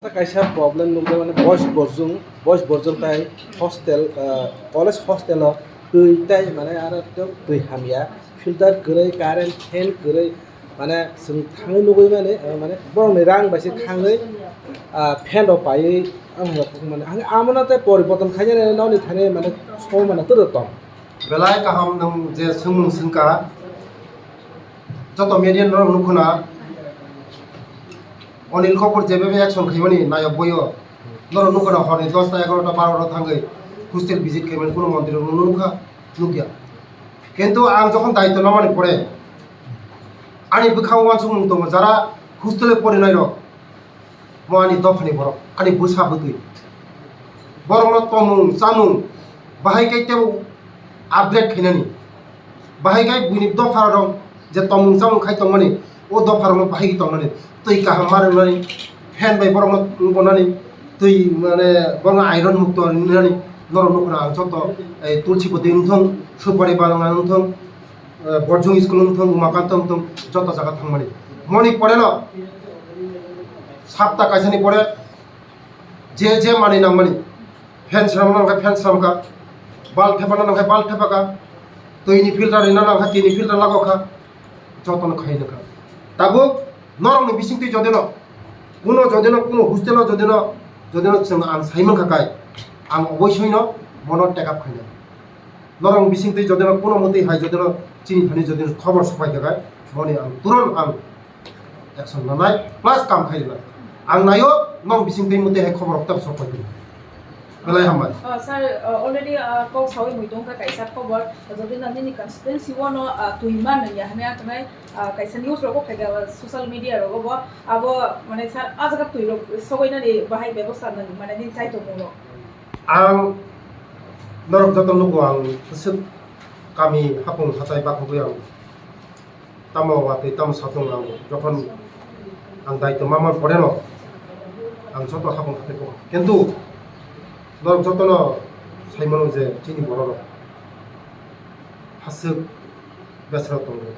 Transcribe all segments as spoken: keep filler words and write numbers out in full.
Kaisa problem nukjak, mane boys borjong, boys borjong tai hostel, ah, college hostel o twi tai, mane aro twi hamya, filter kwrwi, current fan kwrwi, mane chwng thangwi nugwi mani, ah, mane borokni rang bai se khangwi, ah, fan rok paiwi ang mane ang amo no tei poriborton khainani nokni thani mane song mane toro tong. Belai kaham nwng je swngmung swngkha, joto media norok nukhuna, Anil Kapoor jebebe action khaimani nayok boyo, norok nukhuna horni dosta egarota barota thangwi hostel visit khaimani kuno montri rok nukha, nukya. Kintu ang jokhon daityo namani pore, ani bwkhango uansukmung tongo, jara hostel o porinai rok, mo ani dophani borok, ani bwsa bwtwi. Borokno tongmung chamung bahai khe tebo upgrade khainani. Bahai khe buini dopharok je tongmung chamung khai tongmani, o dopharokno bahai khe tongmani. Twi kaham ma rwnani, fan bai borokno wngbo nani, twi mane borokno iron mukto rinani. Norok nukhuna ang joto, eh, tulsi bwtwi wngthong, supari barwng wngthong, eh, Borjong school wngthong, Umakanta wngthong, joto jaga thangmani. Moni poreno sapta kaisani pore je je manwi nangmani, fan swnamna nangkha fan swnamkha, bulb thepana nangkha bulb thepakha, twini filter rina nangkha twini filter lagokha, jotono khai nangkha. Tabuk norokni bisingtwi jodino kuno jodino kuno hostel o jodino jodino chwng ang saimankha kai, ang oboisoino mono take up khainai. Norok bisingtwi jodino kuno mwtwi hai jodino chini thani jodino khobor sopai khakai, moni ang turon ang action nanai plus kam khai rwnai. Ang naio nong bisingtwi mwtwi hai khobor rok tep sopai twi. Belai hambai. Oh, sir, uh, already, uh, kok sawi mui tongkha kaisa khobor, jodino nini constituency o no, uh, twi man ya hwnwi ang tongnai, uh, kaisa news rogo phaikha, uh, social media rogo bo abo mane sir a jaga twi rok sogoinani bahai bebosta nang mane nini chai tongmung rok. Ang norok joto nugo, ang bwswk kami hapung hatai bakhogwi ang tamo watwi tamo satung ang jokhon ang daityo mamar poreno ang joto hapung hatai kok. Kintu norok jotono saimano je chini bororok haswk besero tongo.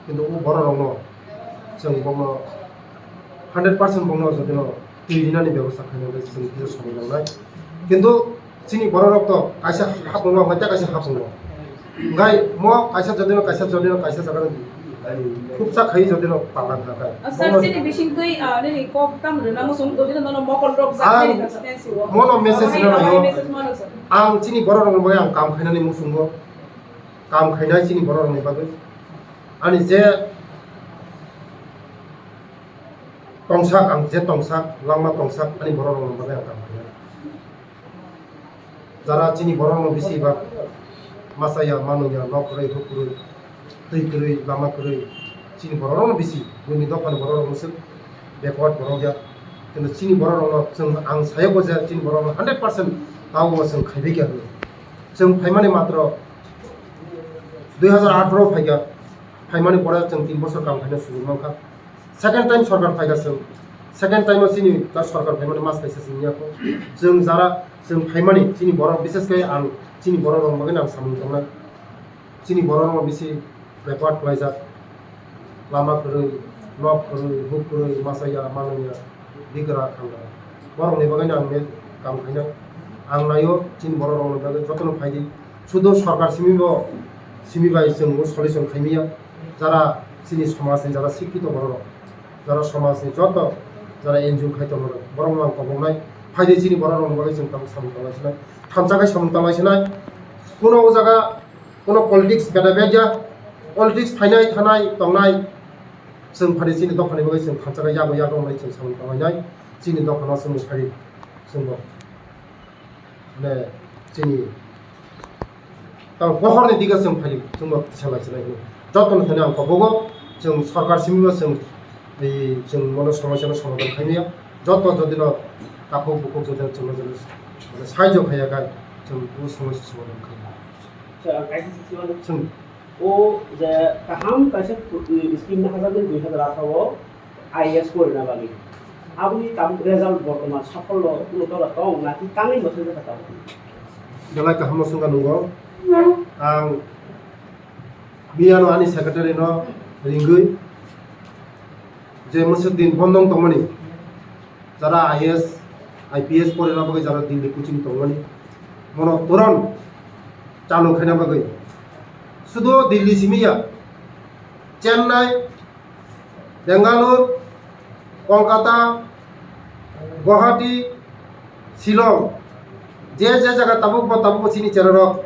Kintu o bororokno chwng bokno hundred percent bokno jodino twi rinani bebosta khaina bagwi chwng kisa somoi nangnai. Kintu chini bororok to kaisa hapungno hwnkhe tei kaisa hapungno. Hwnkhe mo kaisa jodino kaisa jodino kaisa jagano khubsa khai jodino pakan kha khe. Ah, sir, bokno chini bisingtwi, ah, nini kok tam rwna muchung jodino nono mokol rok jak ang nini constituency o. Mono message rwna naio. Message mano, sir. Ang chini bororokni bagwi ang kam khainani muchungo. Kam khainai chini bororokni bagwi. Ani je tongsak, ang je tongsak, langma tongsak, ani bororokni bagwi ang kam khainai. Jara chini bororokno bisi ba masa ya, mano ya, nok kwrwi, huk kwrwi, twi kwrwi, lama kwrwi, chini bororokno bisi, buini dophani bororok mwswk backward borok ya. Kintu chini bororokno chwng, ang sayogo je chini bororokno hundred percent tabukbo chwng khaibai kha hwnwi. Chwng phaimani matro dui hazar atharo phaikha, phaimani pore chwng tin bosor kam khaina sujuk mankha. Second time sorkar phaikha chwng, second time o chini ta sorkar phaimani mas kaisa chwng yakho. Chwng jara chwng phaimani chini borok, bises khe ang chini borok rok bagwi ang samung tangnai. Chini borok rok bisi backward khlaijak. Lama kwrwi, nok kwrwi, huk kwrwi, masa ya, manwi ya, bigra khangra. Borokni bagwino ang bini kam khainai. Ang naio, chini borok rokni bagwi jotono phaidi. Sudu sorkar simi bo, simi bai chwng bo solution khaimaya. Jara chini somajni jara sikkito borok rok, jara somajni joto jara N G O khai tongo rok, borokno ang koboknai. Phaidi chini borok rokni bagwi chwng tamo samung tanglai sinai. Thamsa khai samung tanglai sinai. Kuno o jaga Kono politics beda beda ya, politics phainai thanai tongnai, chwng phani chini dophani bagwi chwng thansa khe yabo yabo wngnai chwng samung tanglainai, chini dophano chwng phari chwngbo, mane, chini tamo bohorni dige chwng phari chwngbo kisa lai chwlai hino. Jotono thani ang kobogo chwng sorkar simibo chwng, ei, chwng bono somosyano somadhan khaimaya, joto jodino takhuk bukhuk jodino chwngno jodino, mane, sahajyo khaiya khai chwng bo somosya somadhan khaimaya. Sir, ang kaisa swngmani. Swng. O je kaham kaisa, mm, scheme no hajaknai dui hazar atharo o I A S porina bagwi. Aboni tam result bortoman safollo kuno tora tong na ki tangwi mwthangjakha tong? Belai kahamno swngkha nungo. Ang miyano ani secretary no ringwi je mwswk din bondong tongmani. Jara I A S, I P S porina bagwi jara Delhi coaching tongmani, mono puron chalo khaina bagwi. Sudo Delhi simi ya, Chennai, Bangalore, Kolkata, Guwahati, Shillong, je je jaga tabuk bo tabuk bo chini cherarok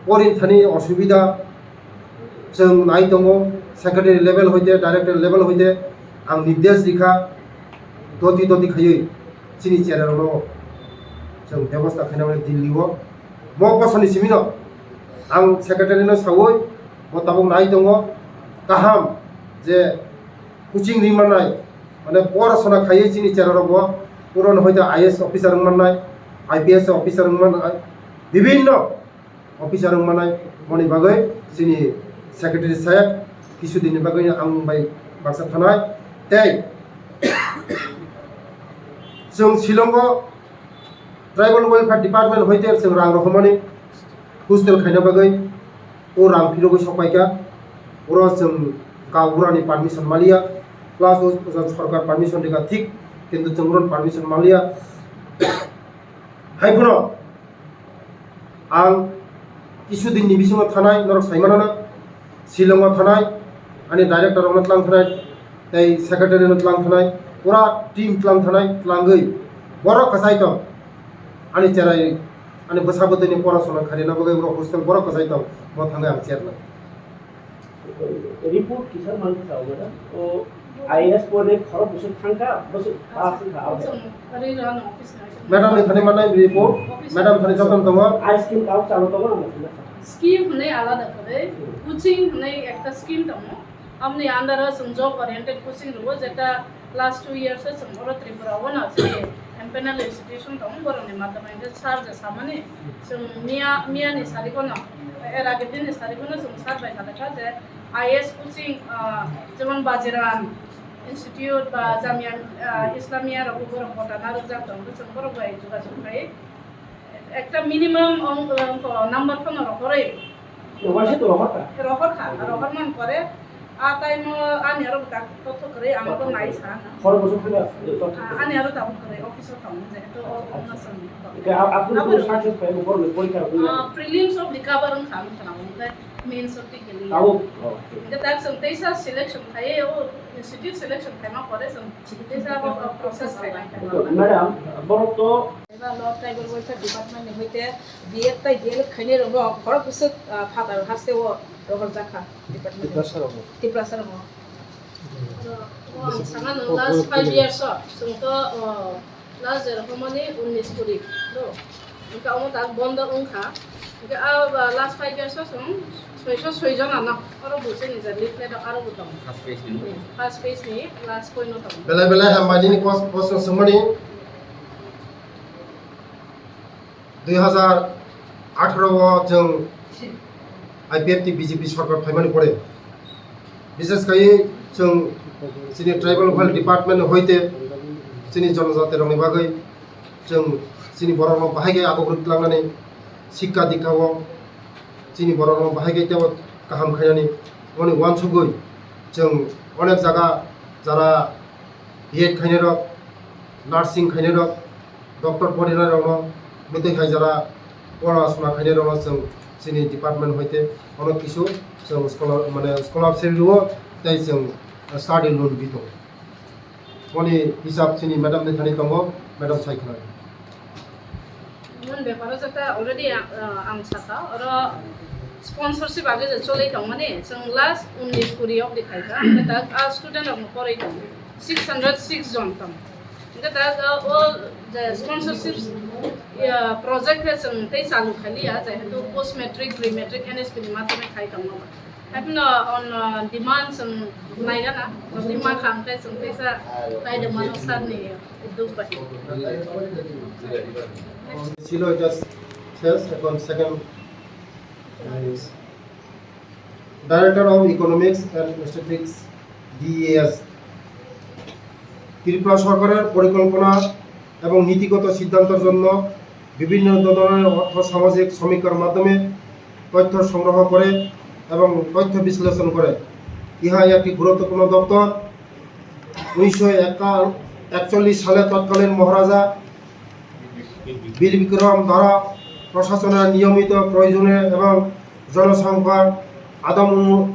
porin thani osubida chwng nai tongo, secretary level hoite, director level hoite ang nirdesh rikha, doti doti khaiwi chini cherarokno chwng bebosta khaina mani Delhi o. Mo bosoni simino ang secretary no sawi bo tabuk nai tongo, kaham je coaching ri mannai, mane porasona khaiwi chini cherarok bo puron hoite I A S officer wng mannai, I P S officer wng mannai, bibinno officer wng mannai, moni bagwi chini secretary saheb kisu dinni bagwi ang bai baksa thanai tei chwng Shillongo Tribal Welfare Department hoite chwng rang rohormani hostel khaina bagwi o rang phirogwi sokpaikha. Oro chwng gaoburani permission maliya, plus o, o sorkar permission rikha thik, kintu chwng oro permission maliya. Haiphano ang kisu dinni bisingo thanai, norok saimanano, Shillongo thanai, ani director rokno tlang thanai, tei secretary no tlang thanai, pura team tlang thanai, tlangwi borok kwchai tong. Ani cherai, ani bwsa bwtwini porasona khairina bagwi borok hostel borok kwchai tong, bo thangwi ang chernai. Report kisa man sao, madam? O I A S pore khorok bwswk thangkha, bwswk pass wngkha, abo. Madam ni thani manai report, madam thani joton tongo. Ai scheme kau chalo tongo, ang buji na. Scheme hwnwi alada kwrwi, coaching hwnwi ekta scheme tongo. Amni under o chwng job oriented coaching rwo, jeta last two years o chwng oro Tripura o no chini M P N L institution tongo, borokni madhyamai hwnkhe sir je samani chwng miya, miya ni sariko no, er agir din ni sariko no chwng sir bai salai kha je I A S coaching, ah, jemon Bajiran Institute ba Jamia, ah, Islamia rok borok kota narwkjak tongo, chwng borok bai jogajog khai. Ekta minimum ong, ong, number phano rohorwi. Waisa to rohor kha. Rohor kha, rohor man pore. A time o ani aro tak totho kwrwi, ang bo nai sa na. Khorok bwswk phano joto. Ah, ani aro tabuk kwrwi, office o tongo, jehetu o, o, no song. Ke a-, apuni abo to success pai, borok ni porikha rok. Ah, prelims o recover wng kha, wng kha, wng kha, mains o tik geli. Abo. Hingke tak chwng teisa selection khai, o institute selection khaima pore chwng teisa abo process khai. Madam, borok to Eba lo tribal welfare department ni hoite B Ed tai D L Ed khainai rok no khorok bwswk, ah, phatar haste o rohor jakha department ni. Tiprasa rok no. Tiprasa rok no. Oro, o ang sana no last five years o, chwng to, o, last year homoni unnish kuri, do. Hingke omo tak bondo wngkha. Hingke a, ba, last five years o chwng soiso soi jona no. Oro bo chini je leaflet o aro bo tongo. First page ni. Hmm, first page ni last point o tongo. Belai belai hambai nini kos-, kosno swngmani. Dui hazar atharo o chwng I P F T B J P sorkar phaimani pore, bishes khai chwng chini tribal welfare department hoite chini jonojati rokni bagwi chwng chini borok rok bahai khe aguk rwklangnani, sikka dikka o chini borok rok bahai khe teibo kaham khainani, moni uansugwi chwng onek jaga jara B Ed khainai rok, nursing khainai rok, doctor porinai rokno mwtwi hai jora pora suna khainai rokno chwng chini department hoite ono kisu chwng scholar-, mane scholarship rwo tei chwng study loan bi tongo. Boni hisab chini madam ni thani tongo, madam sai khna. Mon beparo jata already, ah, ang saka, oro sponsorship age je cholai tongmani, chwng last unnish kuri obdi khaikha, hwnkhe tak a student rokno poroi tongo, six hundred six jon tong. Hwnkhe tak, ah, o je sponsorship, ya, project khe chwng tei chalu khaliya, jehetu post matric, pre matric, N S P ni matome khai tongo. Haino on, uh, demand chwng naigana, chwng demand kha hwnkhe chwng teisa naidwmano sir ni duk bai. Silo just ses, এখন second, uh, Director of Economics and Statistics, D E S। Tripura সরকারের পরিকল্পনা এবং নীতিগত সিদ্ধান্তের জন্য বিভিন্ন ধরনের অর্থ সামাজিক সমীক্ষার মাধ্যমে তথ্য সংগ্রহ করে এবং তথ্য বিশ্লেষণ করে। ইহা একটি গুরুত্বপূর্ণ দপ্তর। উনিশশো একান-, একচল্লিশ সালে তৎকালীন মহারাজা বীর বিক্রম দ্বারা প্রশাসনের নিয়মিত প্রয়োজনে এবং জনসংখ্যার আদম অনু-,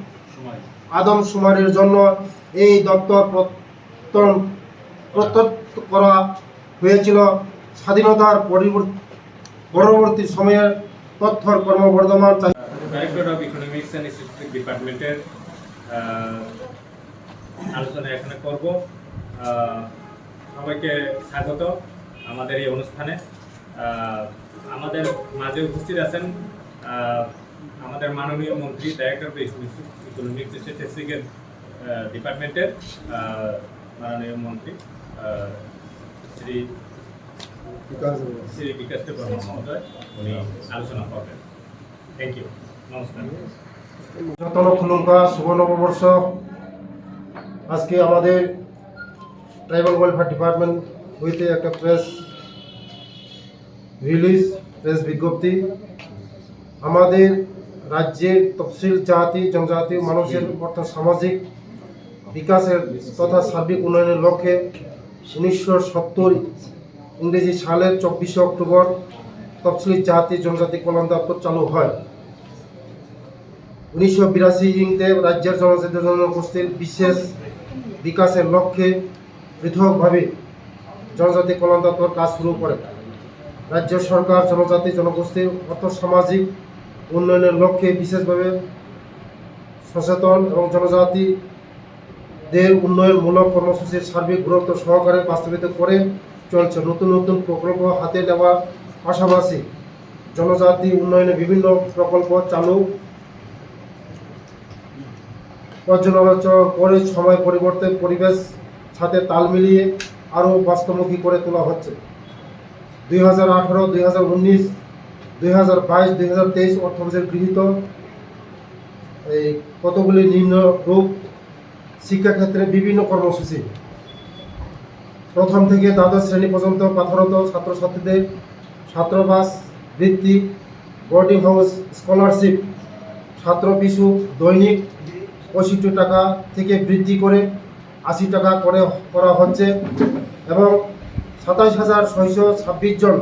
আদমশুমারির জন্য এই দপ্তর প্রত্যন-, প্রত্যন করা হয়েছিল। স্বাধীনতার পরিবর্ত-, পরবর্তী সময়ে তথ্যর ক্রমবর্ধমান চাহিদা। Director of Economics and Statistics Department-এর, আহ, আলোচনা এখানে করব। আহ, সবাইকে স্বাগত আমাদের এই অনুষ্ঠানে। আহ, আমাদের মাঝে উপস্থিত আছেন, আহ, আমাদের মাননীয় মন্ত্রী, Director of Economics and Statistics-এর, আহ, ডিপার্টমেন্টের, আহ, মাননীয় মন্ত্রী, আহ, শ্রী, শ্রী বিকাশ দেববর্মা মহোদয়, উনি আলোচনা করবেন। Thank you. নমস্কার। যতন খুলুমকা শুভ নববর্ষ। আজকে আমাদের ট্রাইবাল ওয়েলফেয়ার ডিপার্টমেন্ট হইতে একটা প্রেস রিলিজ, প্রেস বিজ্ঞপ্তি। আমাদের রাজ্যের তফসিল জাতি, জনজাতি মানুষের অর্থ সামাজিক বিকাশের তথা সার্বিক উন্নয়নের লক্ষ্যে উনিশশো সত্তর ইংরেজি সালের চব্বিশে অক্টোবর তফসিলি জাতি জনজাতি কল্যাণ দপ্তর চালু হয়। উনিশশো বিরাশি ইংতে রাজ্যের জনজাতি জনগোষ্ঠীর বিশেষ বিকাশের লক্ষ্যে পৃথকভাবে জনজাতি কল্যাণ দপ্তর কাজ শুরু করে। রাজ্য সরকার জনজাতি জনগোষ্ঠীর অর্থ সামাজিক উন্নয়নের লক্ষ্যে বিশেষভাবে সচেতন এবং জনজাতিদের উন্নয়নমূলক কর্মসূচির সার্বিক গুরুত্ব সহকারে বাস্তবায়িত করে চলছে। নতুন নতুন প্রকল্প হাতে নেওয়ার পাশাপাশি জনজাতি উন্নয়নে বিভিন্ন প্রকল্প চালু পর্যালোচনা করে সময় পরিবর্তে পরিবেশ সাথে তাল মিলিয়ে আরও বাস্তবমুখী করে তোলা হচ্ছে। দুই হাজার আঠারো, দুই হাজার উনিশ, দুই হাজার বাইশ, দুই হাজার তেইশ অর্থবছর গৃহীত এই কতগুলি নিম্ন রূপ শিক্ষাক্ষেত্রে বিভিন্ন কর্মসূচি। প্রথম থেকে দ্বাদশ শ্রেণী পর্যন্ত পাঠরত ছাত্রছাত্রীদের ছাত্রাবাস বৃত্তি, বোর্ডিং হাউস স্কলারশিপ, ছাত্র পিছু দৈনিক পঁয়ষট্টি টাকা থেকে বৃদ্ধি করে আশি টাকা করে করা হচ্ছে এবং সাতাইশ হাজার ছয়শো ছাব্বিশ জন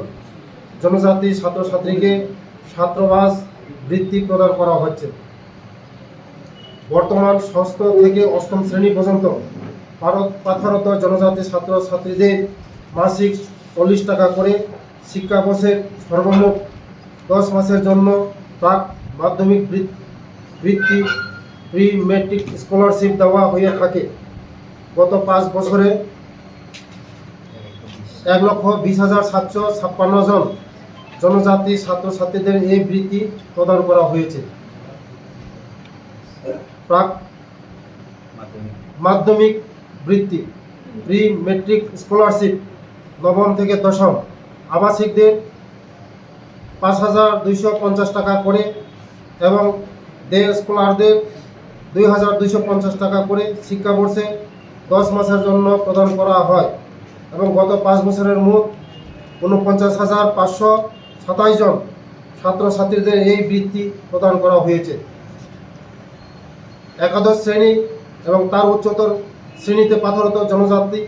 জনজাতি ছাত্রছাত্রীকে ছাত্রাবাস বৃত্তি প্রদান করা হচ্ছে। বর্তমান ষষ্ঠ থেকে অষ্টম শ্রেণী পর্যন্ত পারত-, পাঠরত জনজাতি ছাত্রছাত্রীদের মাসিক চল্লিশ টাকা করে শিক্ষাবর্ষের সর্বমোট দশ মাসের জন্য প্রাক মাধ্যমিক বৃত-, বৃত্তি, প্রি মেট্রিক স্কলারশিপ দেওয়া হয়ে থাকে। গত পাঁচ বছরে এক লক্ষ বিশ হাজার সাতশো ছাপ্পান্ন জন জনজাতি ছাত্রছাত্রীদের এই বৃত্তি প্রদান করা হয়েছে। প্রাক মাধ্যমিক বৃত্তি, প্রি মেট্রিক স্কলারশিপ, নবম থেকে দশম আবাসিকদের পাঁচ হাজার দুইশো পঞ্চাশ টাকা করে এবং ডে স্কলারদের দুই হাজার দুইশো পঞ্চাশ টাকা করে শিক্ষাবর্ষে দশ মাসের জন্য প্রদান করা হয় এবং গত পাঁচ বছরের মোট ঊনপঞ্চাশ হাজার পাঁচশো সাতাশ জন ছাত্রছাত্রীদের এই বৃত্তি প্রদান করা হয়েছে। একাদশ শ্রেণী এবং তার উচ্চতর শ্রেণীতে পাঠরত জনজাতি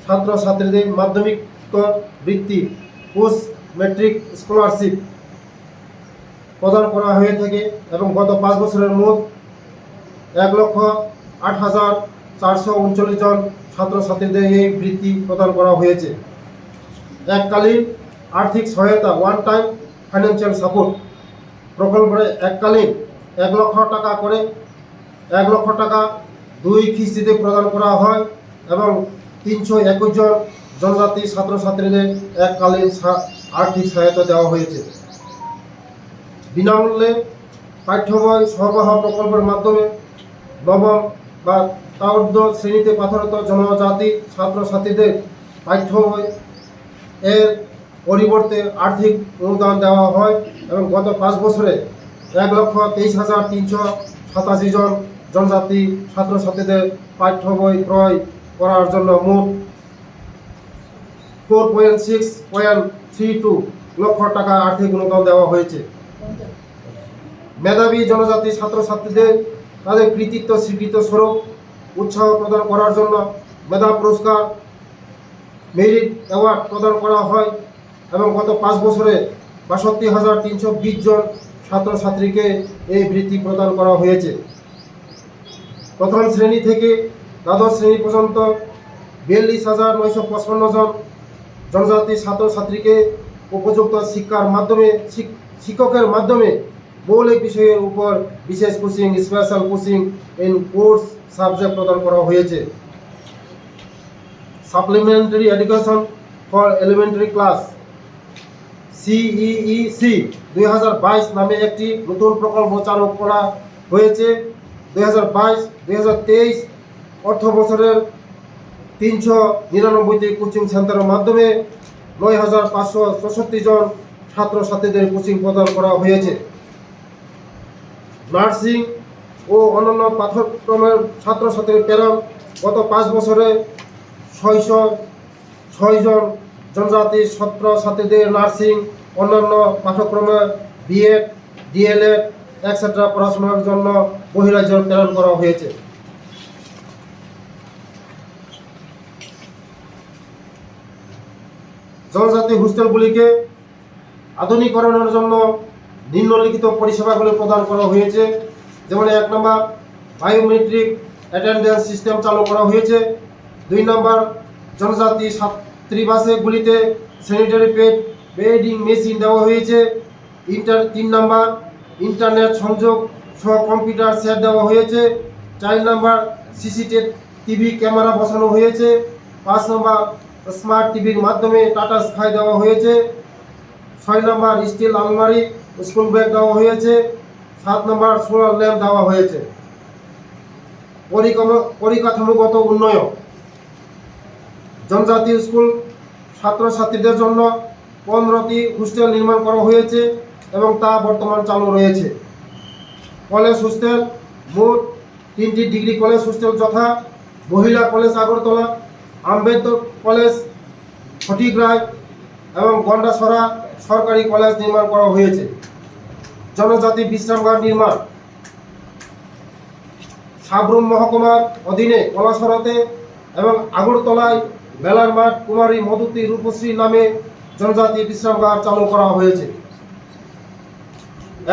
ছাত্রছাত্রীদের মাধ্যমিক বৃত্তি, পোস্ট মেট্রিক স্কলারশিপ প্রদান করা হয়ে থাকে এবং গত পাঁচ বছরের মোট এক লক্ষ আট হাজার চারশো উনচল্লিশ জন ছাত্রছাত্রীদের এই বৃত্তি প্রদান করা হয়েছে। এককালীন আর্থিক সহায়তা, ওয়ান টাইম ফাইন্যান্সিয়াল সাপোর্ট প্রকল্পে এককালীন এক লক্ষ টাকা করে, এক লক্ষ টাকা দুই কিস্তিতে প্রদান করা হয় এবং তিনশো একুশ জন জনজাতি ছাত্রছাত্রীদের এককালীন সা-, আর্থিক সহায়তা দেওয়া হয়েছে। বিনামূল্যে পাঠ্য বই সরবরাহ প্রকল্পের মাধ্যমে নবম বা ত্রয়োদশ শ্রেণীতে পাঠরত জনজাতি ছাত্রছাত্রীদের পাঠ্য বই এর পরিবর্তে আর্থিক অনুদান দেওয়া হয় এবং গত পাঁচ বছরে এক লক্ষ তেইশ হাজার তিনশো সাতাশি জন জনজাতি ছাত্রছাত্রীদের পাঠ্য বই ক্রয় করার জন্য মোট four point six point three two লক্ষ টাকা আর্থিক অনুদান দেওয়া হয়েছে। মেধাবী জনজাতি ছাত্রছাত্রীদের তাদের কৃতিত্ব স্বীকৃত স্বরূপ উৎসাহ প্রদান করার জন্য মেধা পুরস্কার মেরিট অ্যাওয়ার্ড প্রদান করা হয় এবং গত পাঁচ বছরে বাষট্টি হাজার তিনশো বিশ জন ছাত্রছাত্রীকে এই বৃত্তি প্রদান করা হয়েছে। প্রথম শ্রেণী থেকে দ্বাদশ শ্রেণী পর্যন্ত বিয়াল্লিশ হাজার নয়শো পঁচপান্ন জন জনজাতি ছাত্রছাত্রীকে উপযুক্ত শিক্ষার মাধ্যমে শিক-, শিক্ষকের মাধ্যমে মৌলিক বিষয়ের উপর বিশেষ coaching, special coaching in course subject প্রদান করা হয়েছে। Supplementary education for elementary class, সিইইসি দুই হাজার বাইশ নামে একটি নতুন প্রকল্প চালু করা হয়েছে। দুই হাজার বাইশ দুই হাজার তেইশ অর্থ বছরের তিনশো নিরানব্বইটি কোচিং সেন্টারের মাধ্যমে নয় হাজার পাঁচশো চৌষট্টি জন ছাত্রছাত্রীদের কোচিং প্রদান করা হয়েছে। নার্সিং ও অন্যান্য পাঠ্যক্রমের ছাত্রছাত্রী প্রেরণ, গত পাঁচ বছরে ছয়শো ছয় জন জনজাতি ছাত্রছাত্রীদের নার্সিং, অন্যান্য পাঠ্যক্রমে বিএড, ডিএলএড, এটসেট্রা পড়াশোনার জন্য বহিরাজ্য প্রেরণ করা হয়েছে। জনজাতি হোস্টেলগুলিকে আধুনিকরণের জন্য নিম্নলিখিত পরিষেবাগুলি প্রদান করা হয়েছে, যেমন এক নম্বর, বায়োমেট্রিক অ্যাটেন্ডেন্স সিস্টেম চালু করা হয়েছে। দুই নম্বর, জনজাতি ছাত্রীবাসগুলিতে স্যানিটারি প্যাড, ভেন্ডিং মেশিন দেওয়া হয়েছে। ইন্টার তিন নম্বর, ইন্টারনেট সংযোগ সহ কম্পিউটার সেট দেওয়া হয়েছে। চার নম্বর, সিসিটিভি ক্যামেরা বসানো হয়েছে। পাঁচ নম্বর, স্মার্ট টিভির মাধ্যমে টাটা স্কাই দেওয়া হয়েছে। ছয় নম্বর, স্টিল আলমারি, স্কুল ব্যাগ দেওয়া হয়েছে। সাত নম্বর, সোলার ল্যাম্প দেওয়া হয়েছে। পরিকাঠামো-, পরিকাঠামোগত উন্নয়ন, জনজাতি স্কুল ছাত্রছাত্রীদের জন্য পনেরোটি হোস্টেল নির্মাণ করা হয়েছে এবং তা বর্তমান চালু রয়েছে। কলেজ হোস্টেল, মোট তিনটি ডিগ্রি কলেজ হোস্টেল যথা মহিলা কলেজ আগরতলা, আম্বেদকর কলেজ ফটিকরায় এবং গন্ডাছড়া সরকারি কলেজ নির্মাণ করা হয়েছে। জনজাতি বিশ্রামগার নির্মাণ, সাব্রুম মহকুমার অধীনে কলাছড়াতে এবং আগরতলায় মেলার মাঠ কুমারী মধুতি রূপশ্রী নামে জনজাতি বিশ্রামগার চালু করা হয়েছে।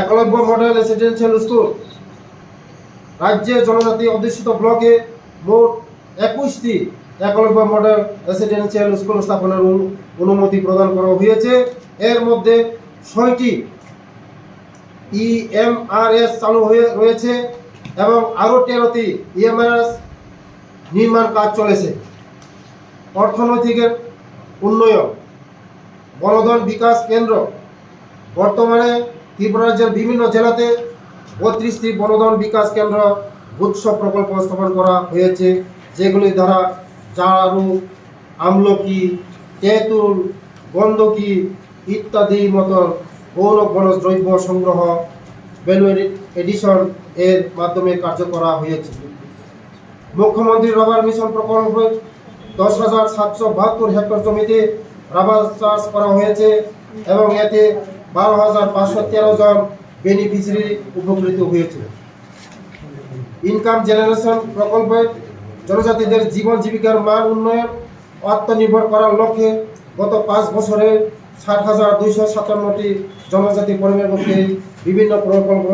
একলব্য মডেল রেসিডেন্সিয়াল স্কুল, রাজ্যের জনজাতি অধ্যুষিত ব্লকে মোট একুশটি একলব্য মডেল রেসিডেন্সিয়াল স্কুল স্থাপনের অনু-, অনুমতি প্রদান করা হয়েছে। এর মধ্যে ছয়টি ইএমআরএস চালু হয়ে রয়েছে এবং আরও তেরোটি ইএমআরএস নির্মাণ কাজ চলেছে। অর্থনৈতিকের উন্নয়ন, বনধন বিকাশ কেন্দ্র, বর্তমানে ত্রিপুরা রাজ্যের বিভিন্ন জেলাতে বত্রিশটি বনধন বিকাশ কেন্দ্র গুচ্ছ প্রকল্প স্থাপন করা হয়েছে, যেগুলির দ্বারা জারু, আমলকি, তেঁতুল, গন্ধকি ইত্যাদি মতন গৌণ বনজ দ্রব্য সংগ্রহ, ভ্যালু এডিশন এর মাধ্যমে কার্য করা হয়েছে। মুখ্যমন্ত্রী রাবার মিশন প্রকল্পে দশ হাজার সাতশো বাহাত্তর হেক্টর জমিতে রাবার চাষ করা হয়েছে এবং এতে বারো হাজার পাঁচশো তেরো জন বেনিফিশিয়ারি উপকৃত হয়েছে। ইনকাম জেনারেশন প্রকল্পে জনজাতিদের জীবন জীবিকার মান উন্নয়ন, আত্মনির্ভর করার লক্ষ্যে গত পাঁচ বছরে ষাট হাজার দুইশো সাতান্নটি জনজাতি পরিবারকে বিভিন্ন প্রকল্প,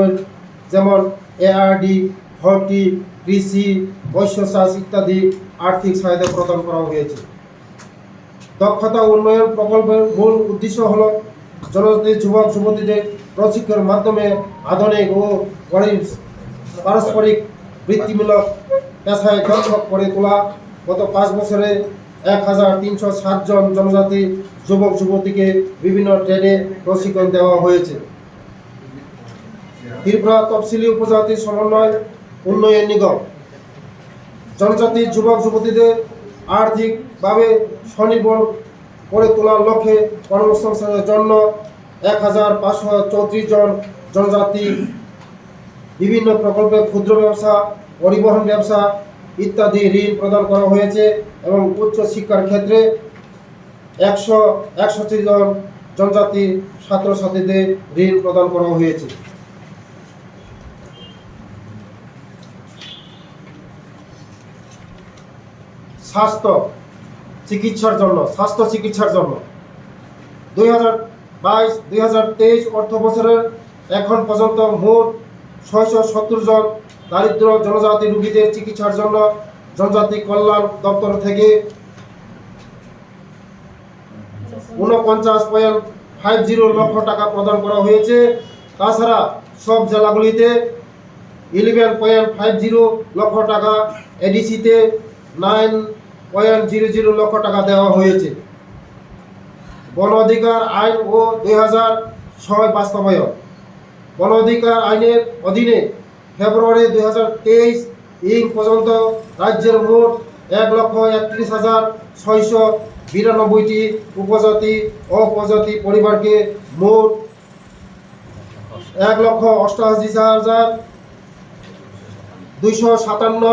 যেমন এআরডি, হর্টি, কৃষি, মৎস্য চাষ ইত্যাদি আর্থিক সহায়তা প্রদান করা হয়েছে। দক্ষতা উন্নয়ন প্রকল্পের মূল উদ্দেশ্য হল জনজাতি যুবক যুবতীদের প্রশিক্ষণের মাধ্যমে আধুনিক ও গরিব পারস্পরিক বৃত্তিমূলক পেশায় দক্ষ করে তোলা। গত পাঁচ বছরে এক হাজার তিনশো সাত জন জনজাতি যুবক যুবতীকে বিভিন্ন ট্রেডে প্রশিক্ষণ দেওয়া হয়েছে। ত্রিপুরা তফসিলি উপজাতি সমন্বয় উন্নয়ন নিগম জনজাতি যুবক যুবতীদের আর্থিকভাবে স্বনির্ভর করে তোলার লক্ষ্যে কর্মসংস্থানের জন্য এক হাজার পাঁচশো চৌত্রিশ জন জনজাতি বিভিন্ন প্রকল্পে ক্ষুদ্র ব্যবসা, পরিবহন ব্যবসা ইত্যাদি ঋণ প্রদান করা হয়েছে এবং উচ্চ শিক্ষার ক্ষেত্রে একশো একষট্টি জন জনজাতি ছাত্রছাত্রীদের ঋণ প্রদান করা হয়েছে। স্বাস্থ্য, চিকিৎসার জন্য, স্বাস্থ্য চিকিৎসার জন্য। দুই হাজার বাইশ দুই হাজার তেইশ অর্থ বছরের এখন পর্যন্ত মোট ছয়শো সত্তর জন দারিদ্র জনজাতি রোগীদের চিকিৎসার জন্য জনজাতি কল্যাণ দপ্তর থেকে ঊনপঞ্চাশ পয়েন্ট ফাইভ জিরো লক্ষ টাকা প্রদান করা হয়েছে। তাছাড়া সব জেলাগুলিতে ইলেভেন পয়েন্ট ফাইভ জিরো লক্ষ টাকা, এডিসিতে নাইন পয়েন্ট জিরো জিরো লক্ষ টাকা দেওয়া হয়েছে। বন অধিকার আইন ও দুই হাজার ছয় বাস্তবায়ন। বন অধিকার আইনের অধীনে ফেব্রুয়ারি দুই হাজার তেইশ ইং পর্যন্ত রাজ্যের মোট এক লক্ষ একত্রিশ হাজার ছয়শো বিরানব্বইটি উপজাতি, অপজাতি পরিবারকে মোট এক লক্ষ অষ্টাশি হাজার দুইশো সাতান্ন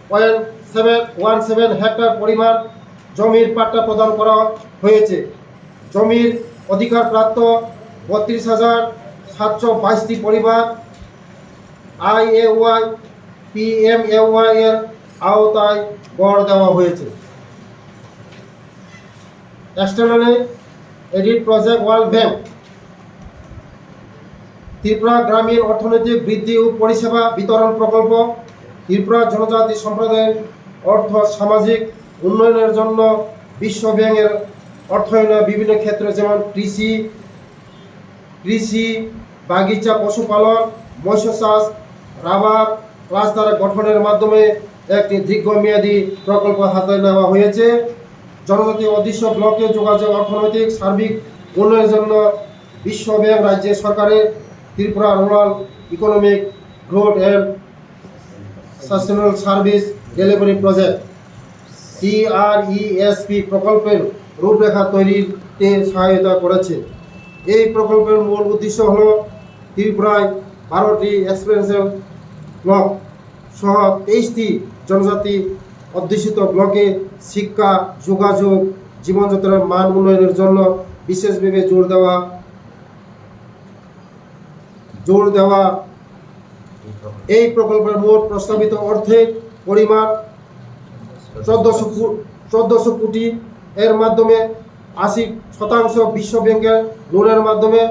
point seven one seven hectare পরিমাণ জমির পাট্টা প্রদান করা হয়েছে। জমির অধিকারপ্রাপ্ত বত্রিশ হাজার সাতশো বাইশটি পরিবার আইএওয়াই, পিএমএওয়াই এর আওতায় গড় দেওয়া হয়েছে। এক্সটার্নালি এডিড প্রজেক্ট, ওয়ার্ল্ড ব্যাংক। ত্রিপুরা গ্রামীণ অর্থনৈতিক বৃদ্ধি ও পরিষেবা বিতরণ প্রকল্প, ত্রিপুরা জনজাতি সম্প্রদায়ের অর্থ সামাজিক উন্নয়নের জন্য বিশ্ব ব্যাংকের অর্থায়নে বিভিন্ন ক্ষেত্রে, যেমন কৃষি, কৃষি, বাগিচা, পশুপালন, মৎস্য চাষ, রাবার ক্লাস্টার গঠনের মাধ্যমে একটি দীর্ঘমেয়াদী প্রকল্প হাতে নেওয়া হয়েছে। জনজাতি অধ্যুষিত ব্লকে যোগাযোগ অর্থনৈতিক সার্বিক উন্নয়নের জন্য বিশ্ব ব্যাংক রাজ্য সরকারের Tripura rural economic growth and sustainable service delivery project, টিআরইএসপি প্রকল্পের রূপরেখা তৈরিতে সহায়তা করেছে। এই প্রকল্পের মূল উদ্দেশ্য হল ত্রিপুরায় বারোটি এক্সপেরিয়েন্সিয়াল ব্লক সহ তেইশটি জনজাতি অধ্যুষিত ব্লকে শিক্ষা, যোগাযোগ, জীবনযাত্রার মান উন্নয়নের জন্য বিশেষভাবে জোর দেওয়া, জোর দেওয়া। এই প্রকল্পের মোট প্রস্তাবিত অর্থের পরিমাণ চোদ্দশো কো-, চোদ্দশো কোটি, এর মাধ্যমে আশি শতাংশ বিশ্ব ব্যাংকের লোনের মাধ্যমে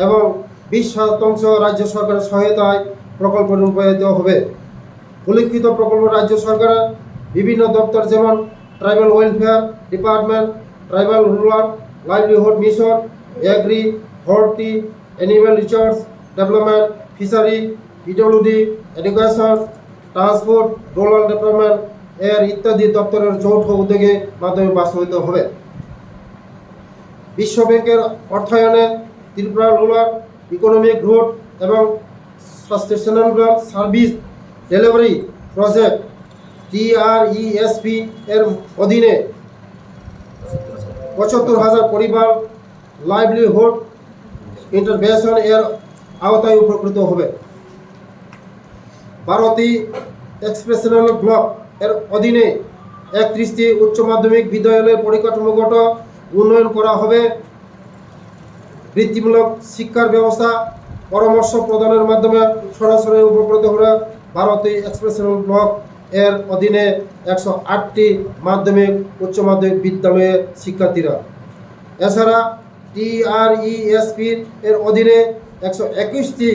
এবং বিশ শতাংশ রাজ্য সরকারের সহায়তায় প্রকল্প রূপায়িত হবে। উল্লেখিত প্রকল্প রাজ্য সরকারের বিভিন্ন দপ্তর, যেমন tribal welfare department, tribal rural livelihood mission, agri, horti, animal resource development, fishery, PWD, education, transport, rural development এর ইত্যাদি দপ্তরের যৌথ উদ্যোগে মাধ্যমে বাস্তবায়িত হবে। বিশ্ব ব্যাংকের অর্থায়নে ত্রিপুরা রুরাল ইকোনমিক গ্রোথ এবং সাস্টেইনেবল সার্ভিস ডেলিভারি প্রজেক্ট, টিআরইএসপি এর অধীনে পঁচাত্তর হাজার পরিবার লাইভলিহুড ইন্টারভেনশন এর আওতায় উপকৃত হবে। বারোটি এক্সপেরিয়েন্সিয়াল ব্লক এর অধীনে একত্রিশটি উচ্চ মাধ্যমিক বিদ্যালয়ের পরিকাঠামোগত উন্নয়ন করা হবে। বৃত্তিমূলক শিক্ষার ব্যবস্থা, পরামর্শ প্রদানের মাধ্যমে সরাসরি উপকৃত হবে বারোটি এক্সপেরিয়েন্সিয়াল ব্লক এর অধীনে একশো আটটি মাধ্যমিক, উচ্চ মাধ্যমিক বিদ্যালয়ের শিক্ষার্থীরা। এছাড়া টিআরইএসপি এর অধীনে একশো একুশটি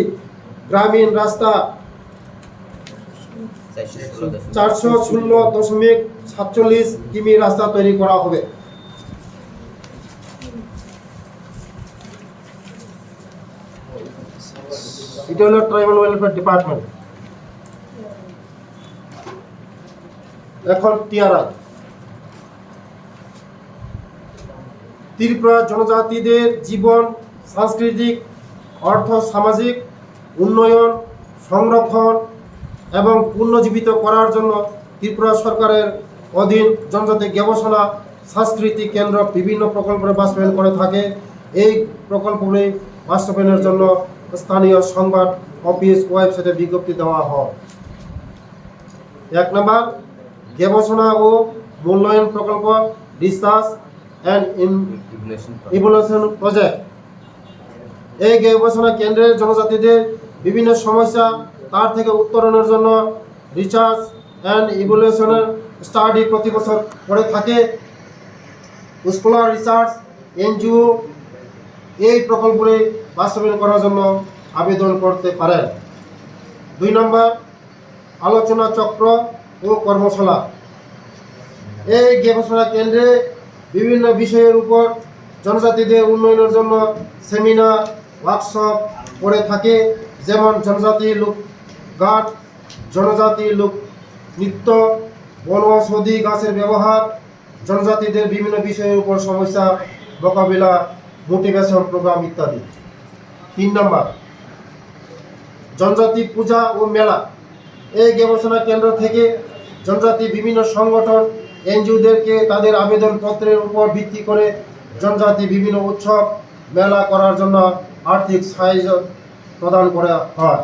গ্রামীণ রাস্তা, চারশো ষোলো দশমিক সাতচল্লিশ কিমি রাস্তা তৈরি করা হবে। এটা হলো ট্রাইবাল ওয়েলফেয়ার ডিপার্টমেন্ট। এখন টিআরআই। ত্রিপুরা জনজাতিদের জীবন, সাংস্কৃতিক, অর্থ সামাজিক উন্নয়ন, সংরক্ষণ এবং পুনর্জীবিত করার জন্য ত্রিপুরা সরকারের অধীন জনজাতি গবেষণা সাংস্কৃতিক কেন্দ্র বিভিন্ন প্রকল্পের বাস্তবায়ন করে থাকে। এই প্রকল্পগুলি বাস্তবায়নের জন্য স্থানীয় সংবাদ অফিস ওয়েবসাইটে বিজ্ঞপ্তি দেওয়া হয়। এক নম্বর, গবেষণা ও মূল্যায়ন প্রকল্প, রিসার্চ অ্যান্ড ইভ্যালুয়েশন প্রজেক্ট। এই গবেষণা কেন্দ্রের জনজাতিদের বিভিন্ন সমস্যা, তার থেকে উত্তরণের জন্য রিসার্চ অ্যান্ড ইভ্যালুয়েশনের স্টাডি প্রতি বছর করে থাকে। স্কলার রিসার্চ এনজিও এই প্রকল্পে বাস্তবায়ন করার জন্য আবেদন করতে পারেন। দুই নম্বর, আলোচনা চক্র ও কর্মশালা। এই গবেষণা কেন্দ্রে বিভিন্ন বিষয়ের উপর জনজাতিদের উন্নয়নের জন্য সেমিনার, ওয়ার্কশপ করে থাকে, যেমন জনজাতি লোকগান, জনজাতি লোক নৃত্য, বনৌষধি গাছের ব্যবহার, জনজাতিদের বিভিন্ন বিষয়ের উপর সমস্যা মোকাবিলা, মোটিভেশন প্রোগ্রাম ইত্যাদি। তিন নম্বর, জনজাতি পূজা ও মেলা। এই গবেষণা কেন্দ্র থেকে জনজাতি বিভিন্ন সংগঠন, এনজিওদেরকে তাদের আবেদনপত্রের উপর ভিত্তি করে জনজাতি বিভিন্ন উৎসব, মেলা করার জন্য আর্থিক সাহায্য প্রদান করা হয়।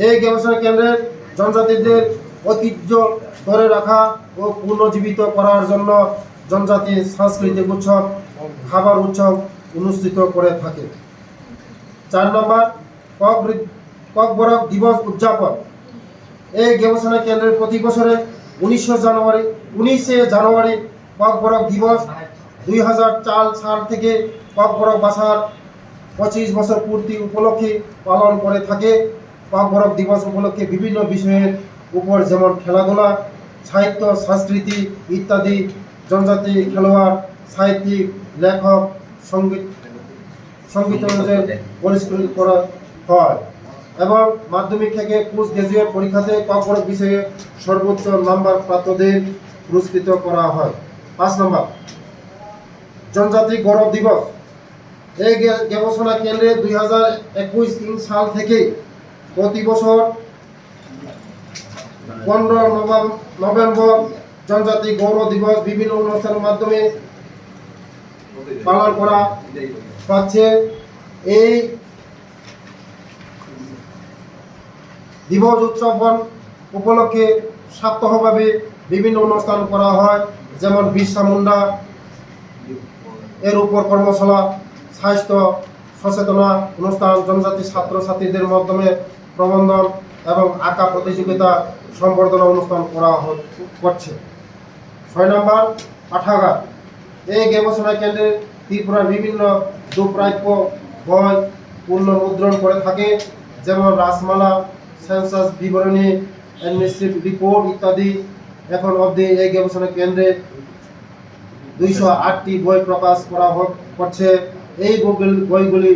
এই গবেষণা কেন্দ্রের জনজাতিদের ঐতিহ্য ধরে রাখা ও পুনর্জীবিত করার জন্য জনজাতি সাংস্কৃতিক উৎসব, খাবার উৎসব অনুষ্ঠিত করে থাকে। চার নম্বর, ককবৃ-, ককবরক দিবস উদযাপন। এই গবেষণা কেন্দ্রের প্রতি বছরে উনিশশো জানুয়ারি, উনিশে জানুয়ারি ককবরক দিবস দুই হাজার চার সাল থেকে ককবরক ভাষার পঁচিশ বছর পূর্তি উপলক্ষে পালন করে থাকে। ককবরক দিবস উপলক্ষে বিভিন্ন বিষয়ের উপর, যেমন খেলাধুলা, সাহিত্য, সংস্কৃতি ইত্যাদি, জনজাতি খেলোয়াড়, সাহিত্যিক, লেখক, সঙ্গীত, সঙ্গীতজ্ঞদের পুরস্কৃত করা হয় এবং মাধ্যমিক থেকে পোস্ট গ্র্যাজুয়েট পরীক্ষাতে ককবরক বিষয়ে সর্বোচ্চ নাম্বার প্রাপ্তদের পুরস্কৃত করা হয়। পাঁচ নম্বর, জনজাতি গৌরব দিবস। এই গে-, গবেষণা কেন্দ্রে দুই হাজার একুশ ইং সাল থেকে প্রতি বছর পনেরো নভেম-, নভেম্বর জনজাতি গৌরব দিবস বিভিন্ন অনুষ্ঠানের মাধ্যমে পালন করা হচ্ছে। এই দিবস উদযাপন উপলক্ষে সপ্তাহব্যাপী বিভিন্ন অনুষ্ঠান করা হয়, যেমন বিরসা মুন্ডা এর উপর কর্মশালা, স্বাস্থ্য সচেতনা অনুষ্ঠান, জনজাতি ছাত্রছাত্রীদের মাধ্যমে প্রবন্ধন এবং আঁকা প্রতিযোগিতা, সম্বর্ধনা অনুষ্ঠান করা হ-, করছে। ছয় নম্বর, পাঠাগার। এই গবেষণা কেন্দ্রে ত্রিপুরার বিভিন্ন দুষ্প্রাপ্য বই পুনর্মুদ্রণ করে থাকে, যেমন রাসমালা, সেন্সাস বিবরণী, অ্যাডমিনিস্ট্রেটিভ রিপোর্ট ইত্যাদি। এখন অবধি এই গবেষণা কেন্দ্রে দুইশো আটটি বই প্রকাশ করা হ-, করছে। এই বইগুলি, বইগুলি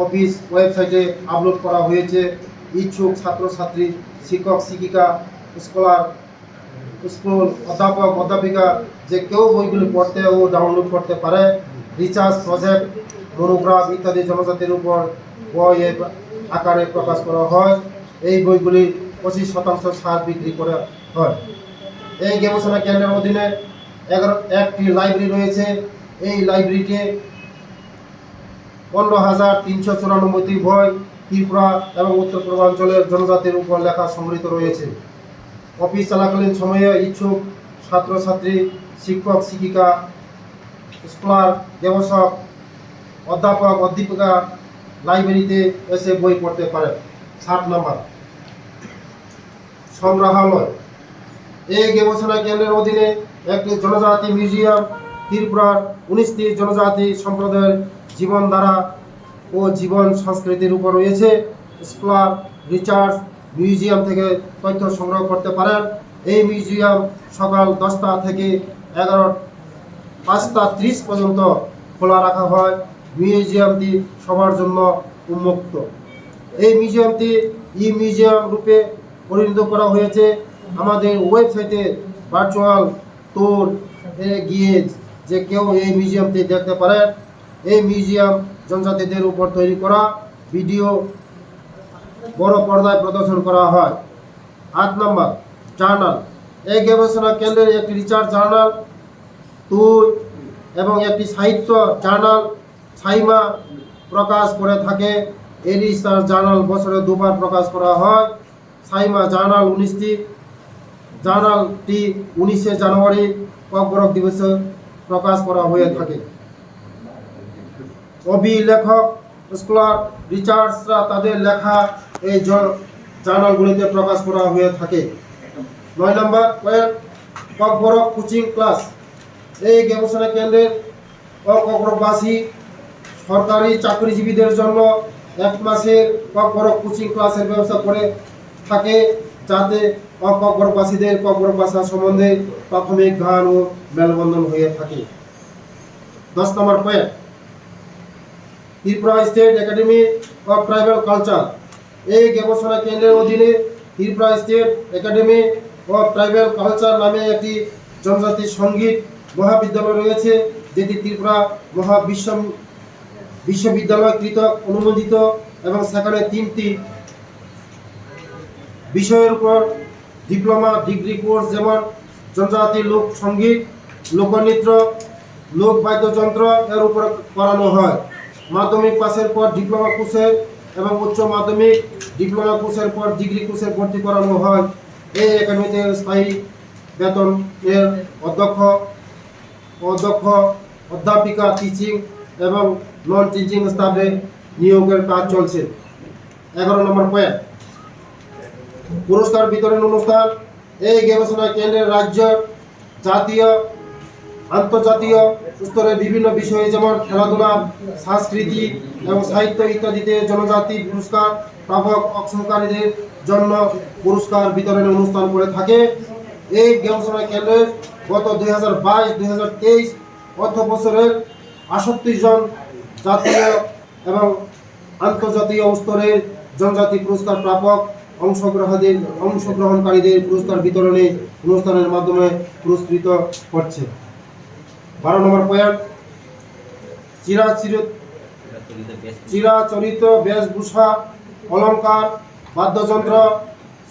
অফিস ওয়েবসাইটে আপলোড করা হয়েছে। ইচ্ছুক ছাত্রছাত্রী, শিক্ষক শিক্ষিকা, স্কলার, স্কুল অধ্যাপক অধ্যাপিকা যে কেউ বইগুলি পড়তে ও ডাউনলোড করতে পারে। রিসার্চ প্রজেক্ট, মনোগ্রাফ ইত্যাদি জনজাতির উপর বই এর আকারে প্রকাশ করা হয়। এই বইগুলি পঁচিশ শতাংশ ছাড় বিক্রি করা হয়। এই গবেষণা কেন্দ্রের অধীনে এগারো, একটি লাইব্রেরি রয়েছে। এই লাইব্রেরিতে পনেরো হাজার তিনশো চুরানব্বইটি বই ত্রিপুরা এবং উত্তর পূর্বাঞ্চলের জনজাতির উপর লেখা সংগৃহীত রয়েছে। অফিস চলাকালীন সময়ে ইচ্ছুক ছাত্রছাত্রী, শিক্ষক শিক্ষিকা, স্কলার, গবেষক, অধ্যাপক অধ্যাপিকা লাইব্রেরিতে এসে বই পড়তে পারেন। সাত নম্বর, সংগ্রহালয়। এই গবেষণা কেন্দ্রের অধীনে একটি জনজাতি মিউজিয়াম, ত্রিপুরার উনিশটি জনজাতি সম্প্রদায়ের জীবনধারা ও জীবন সংস্কৃতির উপর রয়েছে। স্কলার, রিসার্চ মিউজিয়াম থেকে তথ্য সংগ্রহ করতে পারেন। এই মিউজিয়াম সকাল দশটা থেকে এগারো, পাঁচটা ত্রিশ পর্যন্ত খোলা রাখা হয়। মিউজিয়ামটি সবার জন্য উন্মুক্ত। এই মিউজিয়ামটি ই মিউজিয়াম রূপে পরিণত করা হয়েছে। আমাদের ওয়েবসাইটে ভার্চুয়াল ট্যুর এ গিয়ে যে কেউ এই মিউজিয়ামটি দেখতে পারেন। এই মিউজিয়াম জনজাতিদের উপর তৈরি করা ভিডিও বড় পর্দায় প্রদর্শন করা হয়। আট নম্বর, জার্নাল। এই গবেষণা কেন্দ্রের একটি রিসার্চ জার্নাল তুই এবং একটি সাহিত্য জার্নাল সাইমা প্রকাশ করে থাকে। এই রিসার্চ জার্নাল বছরে দুবার প্রকাশ করা হয়। সাইমা জার্নাল উনিশটি, জার্নালটি উনিশে জানুয়ারি ককবরক দিবসে প্রকাশ করা হয়ে থাকে। কবি, লেখক, স্কলার, রিসার্চরা তাদের লেখা এই জ-, জার্নালগুলিতে প্রকাশ করা হয়ে থাকে। নয় নম্বর, কয়েক ককবরক কোচিং ক্লাস। এই গবেষণা কেন্দ্রের অ ককবরকবাসী সরকারি চাকরিজীবীদের জন্য এক মাসের ককবরক কোচিং ক্লাসের ব্যবস্থা করে থাকে, যাতে অ ককবরকবাসীদের ককবরক ভাষা সম্বন্ধে প্রাথমিক জ্ঞান ও মেলবন্ধন হয়ে থাকে। দশ নম্বর point, Tripura state academy of tribal culture. এই গবেষণা কেন্দ্রের অধীনে Tripura state academy of tribal culture নামে একটি জনজাতি সঙ্গীত মহাবিদ্যালয় রয়েছে, যেটি ত্রিপুরা মহাবিশ্ব বিশ্ববিদ্যালয় কর্তৃক অনুমোদিত এবং সেখানে তিনটি বিষয়ের উপর ডিপ্লোমা ডিগ্রি কোর্স, যেমন জনজাতি লোক সঙ্গীত, লোকনৃত্য, লোক বাদ্যযন্ত্র এর উপর করানো হয়। মাধ্যমিক পাসের পর ডিপ্লোমা কোর্সে এবং উচ্চ মাধ্যমিক ডিপ্লোমা কোর্সের পর ডিগ্রি কোর্সে ভর্তি করানো হয়। এই একাডেমিতে স্থায়ী বেতনের অধ্যক্ষ, অধ্যক্ষ, অধ্যাপিকা, টিচিং এবং নন টিচিং স্টাফে নিয়োগের কাজ চলছে। এগারো নম্বর পয়েন্ট, পুরস্কার বিতরণ অনুষ্ঠান। এই গবেষণা কেন্দ্রের রাজ্য, জাতীয়, আন্তর্জাতীয় স্তরে বিভিন্ন বিষয়ে, যেমন খেলাধুলা, সংস্কৃতি এবং সাহিত্য ইত্যাদিতে জনজাতি পুরস্কার প্রাপক অংশগ্রহণকারীদের জন্য পুরস্কার বিতরণী অনুষ্ঠান করে থাকে। এই গবেষণা কেন্দ্রে গত দুই হাজার বাইশ দুই হাজার তেইশ অর্থ বছরের আটষট্টি জন জাতীয় এবং আন্তর্জাতীয় স্তরের জনজাতি পুরস্কার প্রাপক অংশগ্রহণকারী, অংশগ্রহণকারীদের পুরস্কার বিতরণী অনুষ্ঠানের মাধ্যমে পুরস্কৃত করছে। বারো নম্বর পয়েন্ট, চিরাচির-, চিরাচরিত বেশভূষা, অলংকার, বাদ্যযন্ত্র,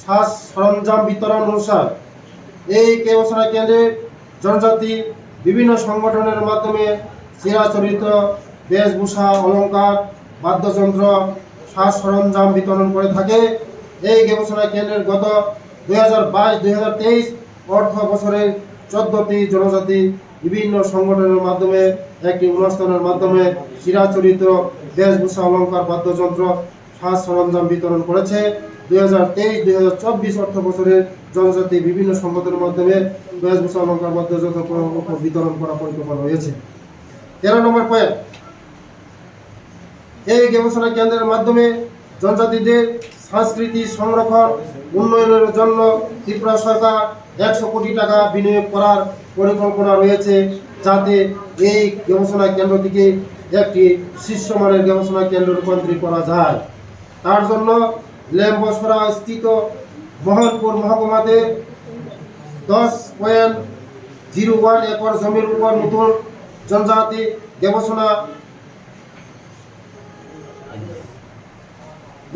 সাজ সরঞ্জাম বিতরণ অনুষ্ঠান। এই গবেষণা কেন্দ্রে জনজাতি বিভিন্ন সংগঠনের মাধ্যমে চিরাচরিত বেশভূষা, অলংকার, বাদ্যযন্ত্র, সাজ সরঞ্জাম বিতরণ করে থাকে। এই গবেষণা কেন্দ্রের গত দুই হাজার বাইশ দুই হাজার তেইশ অর্থ বছরের চোদ্দটি জনজাতি বিভিন্ন সংগঠনের মাধ্যমে একটি অনুষ্ঠানের মাধ্যমে চিরাচরিত বেশভূষা, অলংকার, বাদ্যযন্ত্র, সাজ সরঞ্জাম বিতরণ করেছে। দুই হাজার তেইশ দুই হাজার চব্বিশ অর্থ বছরের জনজাতি বিভিন্ন সংগঠনের মাধ্যমে বেশভূষা, অলংকার, বাদ্যযন্ত্র প্রকল্প বিতরণ করার পরিকল্পনা রয়েছে। তেরো নম্বর পয়েন্ট, এই গবেষণা কেন্দ্রের মাধ্যমে জনজাতিদের সংস্কৃতি সংরক্ষণ উন্নয়নের জন্য ত্রিপুরা সরকার একশো কোটি টাকা বিনিয়োগ করার পরিকল্পনা রয়েছে, যাতে এই গবেষণা কেন্দ্রটিকে একটি শীর্ষমানের গবেষণা কেন্দ্রে রূপান্তরিত করা যায়। তার জন্য লেম্বসরা স্থিত মোহনপুর মহকুমাতে দশ পয়েন্ট জিরো ওয়ান একর জমির উপর নতুন জনজাতি গবেষণা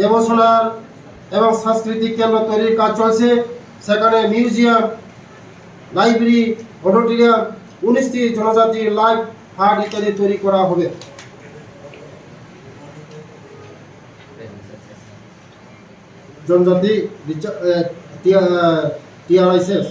গবেষণার এবং সাংস্কৃতিক কেন্দ্র তৈরির কাজ চলছে। সেখানে মিউজিয়াম, লাইব্রেরি, অডিটোরিয়াম, উনিশটি জনজাতি লাইভ হাট ইত্যাদি তৈরি করা হবে। জনজাতি রিচা-, এ, টিআ-, এ, টিআরআইসিএস।